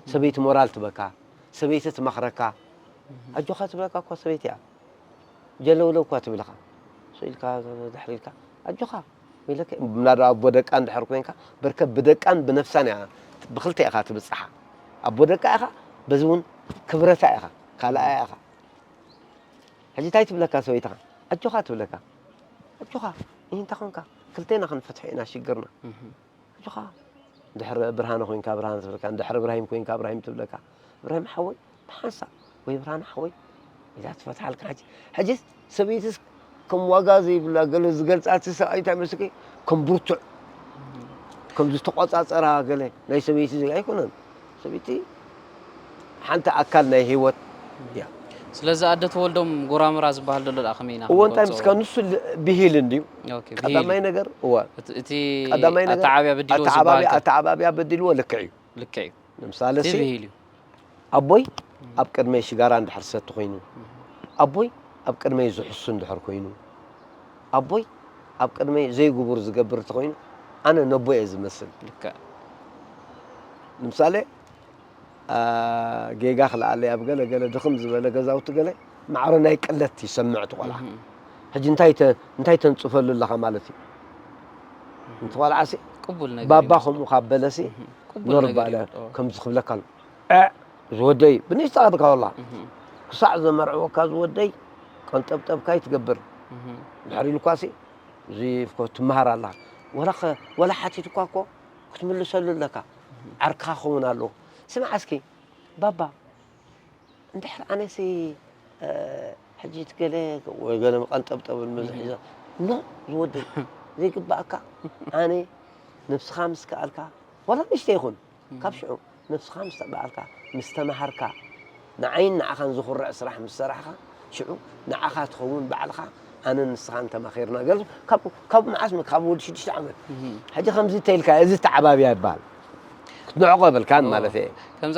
ሰበይቲ ሞራል ትበካ፣ ሰበይቲ ትመኽረካ። ኣጆኻ ትብለካ እኳ ሰበይቲ እያ። ጀለውለው እኳ ትብልኻ። ስኢልካ ድሕሪ ኢልካ ኣጆኻ ኢለካ። ምናልባት ኣቦ ደቃ እንድሕር ኮይንካ በርከ ብደቃን ብነፍሳን እያ፣ ብክልተ ኢኻ ትብጽሓ። ኣቦ ደቃ ኢኻ፣ በዚ እውን ክብረታ ኢኻ፣ ካልኣያ ኢኻ። ሕጂ እንታይ ትብለካ ሰበይትኻ? ኣጆኻ ትብለካ። ኣጆኻ፣ ይህ እንተ ኾንካ ክልቴና ክንፈትሖ ኢና ሽግርና። ኣጆኻ፣ ድሕሪ ብርሃነ ኮይንካ ብርሃነ ትብለካ፣ ድሕሪ እብራሂም ኮይንካ እብራሂም ትብለካ። እብራሂም ሓወይ ብሓንሳብ ወይ ብርሃነ ሓወይ ኢላ ትፈትሓልካ። ሕጂ ሕጂ ሰበይትስ ከም ዋጋ ዘይብላ ገለ ዝገልጻ እቲ ሰብኣይ እንታይ መስልኪ? ከም ብርቱዕ ከም ዝተቆጻጸራ ገለ ናይ ሰበይቲ ዘይ ኣይኮነን። ሰበይቲ ሓንቲ ኣካል ናይ ህይወት እያ። ስለዚ ኣደ ተወልዶም ጎራምራ ዝበሃል ዘሎ ደኣ ከመይ ኢና እዎ እንታይ ክንገልጾ? ምስካ ንሱ ል- ብሂል እንድዩ። ኦኬ፣ ብሂል ቀዳማይ እዩ። ነገር እዎ እቲ እቲ ቀዳማይ ነገር ኣተዓባብያ በዲሉ ኣተዓባብያ ዝበሃል ከ? ኣተዓባብያ በዲልዎ ልክዕ እዩ። ልክዕ እዩ። ንምሳሌ እቲ ሲ ብሂል እዩ። ኣቦይ ኣብ ቅድመይ ሽጋራ እንድሕር ዝሰቲ ኮይኑ፣ ኣቦይ ኣብ ቅድመይ ዝሕሱ እንድሕር ኮይኑ፣ ኣቦይ ኣብ ቅድመይ ዘይግቡር ዝገብር እንተኾይኑ ኣነ ነቦ እየ ዝመስል። ልክዕ። ንምሳሌ ጌጋ ክልኣለይ ኣብ ገለ ገለ ድኽም ዝበለ ገዛውቲ ገለ ማዕረ ናይ ቅለት ይሰምዕ እቲ ቆልዓ። ሕጂ እንታይ ተ- እንታይ ተንጽፈሉ ኣለኻ ማለት እዩ። እቲ ቆልዓ ሲ ቅቡል ነገር ባባ ይመስሎ። ከምኡ ካብ በለ ሲ ቅቡል ኖር ነገር ባለ ይመስሎ። ከምዚ ክብለካ ኣሎ። ዕ ዝወደይ ብንሽጣ ከድካ ወላ ክሳዕ ዘመርዕወካ ዝወደይ ቀንጠብጠብካ ይትገብር። ድሕሪ ኢልኳ ሲ እዚ እኮ ትመሃር ኣላ። ወላ ኸ- ወላ ሓቲትኳ እኮ ክትምልሰሉ ኣለካ። ዓርካ ክኸውን ኣለዎ። ስምዓ እስኪ ባባ እንድሕር ኣነሲ ሕጂ እቲ ገለ ወይ ገለ መቐንጠብጠብ ምዝሕ ሒዛ ኖ ዝወደይ ዘይግባኣካ ኣነ ነብስኻ ምስ ከኣልካ ዋላ ንእሽተይ ይኹን ካብ ሽዑ ነብስኻ ምስ ተበኣልካ ምስ ተማሃርካ ንዓይን ንዓኻን ዝኹርዕ ስራሕ ምስ ሰራሕኻ ሽዑ ንዓኻ ትኸውን ባዕልኻ ኣነን ንስኻን ተማኺርና ገለ ካብ ካብ መዓስ ካብ ወዲ ሽዱሽተ ዓመት ሕጂ ከምዚ ተይልካ እዚ ተዓባብያ ይበሃል ክትንዕቆ የብልካን ማለት እየ ከምዛ